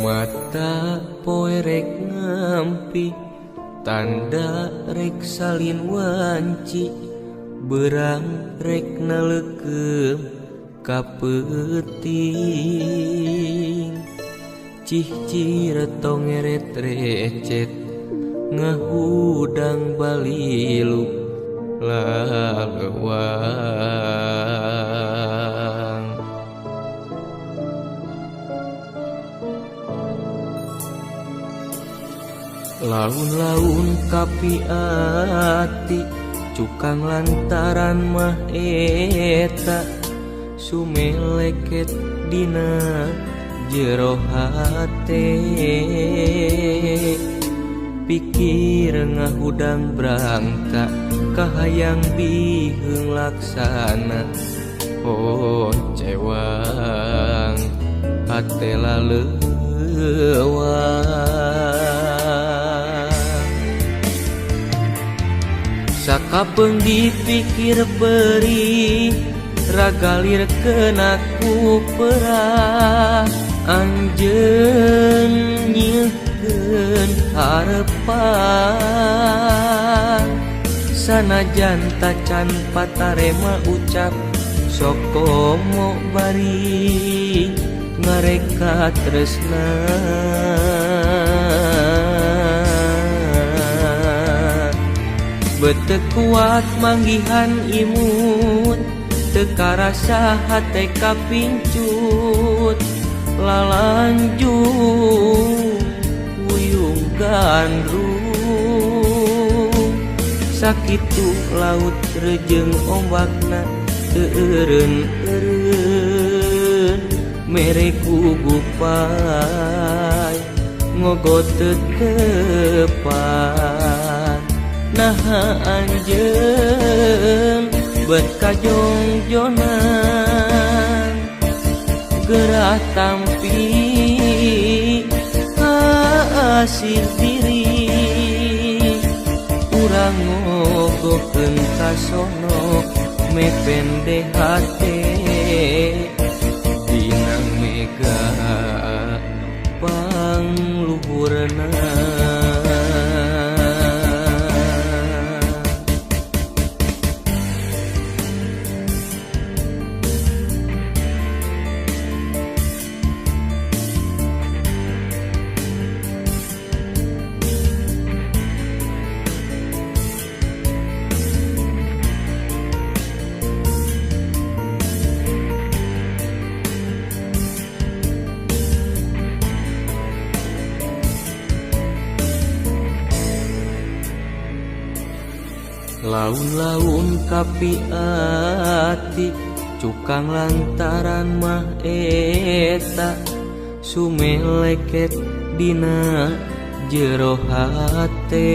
Mata poe rek ngampi tanda rek salin wanci berang rek naleukeup ka peuting cihcir tong ngeret recet ngahudang balilu lalewang. Laun-laun kapi ati cukang lantaran mah eta sumeleket dina jero hate pikir ngahudang brangta kahayang biheung laksana oh cewang hate laleuwang. Sakapeung dipikir perih ragalir kena ku perah anjeun nyieun harepan sanajan tacan patarema ucap sokomo bari ngareka tresna. Bete kuat manggihan imut teu karasa hate kapincut lalanjung wuyung gandrung sakitu laut rejeng ombakna teu eureun-eureun mere gugupai ngogot tetepan. Naha anjeun bet kajongjonan gerah tampi asih diri urang ngogokeun ka sono mepende hate dina mega pangluhurna. Laun-laun kapi ati cukang lantaran mah eta sumeleket dina jero hate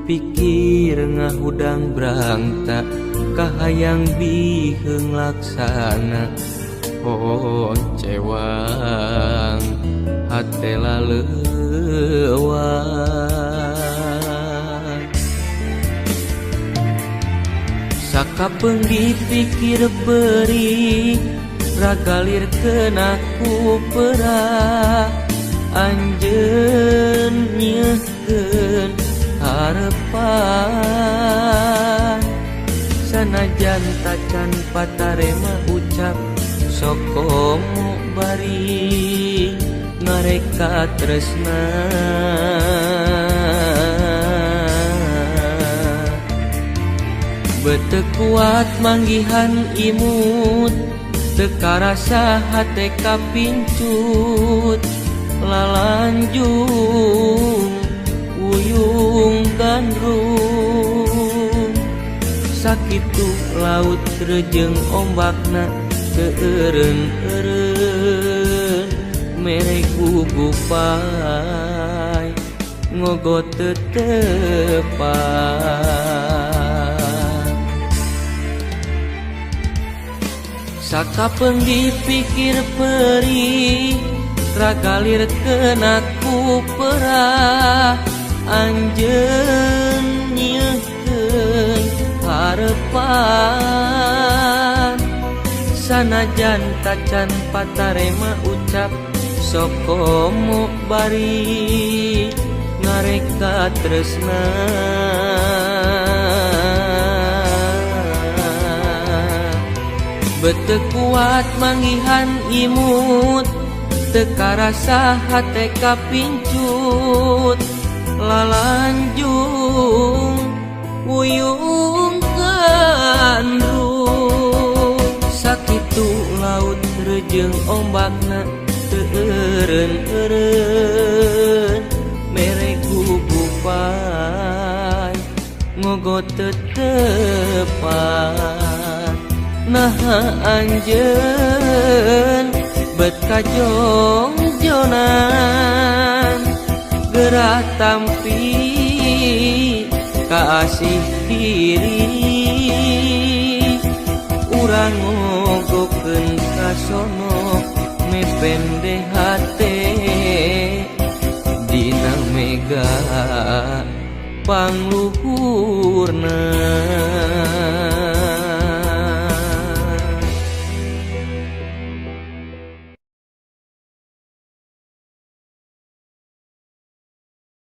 pikir ngahudang brangta kahayang biheung laksana oh cewang hate laleuwang. Sakapeung dipikir perih ragalir kena ku perah anjeun nyieun harepan sanajan tacan patarema ucap sokomo bari ngareka tresna. Bete kuat manggihan imut teu karasa hate kapincut Lalanjung wuyung gandrung sakitu laut rejeng ombakna teu eureun-eureun mere gugupai ngogot tetepan. Sakapeung dipikir perih ragalir kena ku perah anjeun nyieun harepan sanajan tacan patarema ucap sokomo bari ngareka tresna. Bete kuat manggihan imut teu karasa hate kapincut lalanjung wuyung gandrung sakitu laut rejeng ombakna teu eureun-eureun mere gugupai ngogot tetepan. Naha anjeun bet kajongjonan gerah tampi kaasih diri urang ngogokeun ka sono mepende hate dina mega pangluhurna.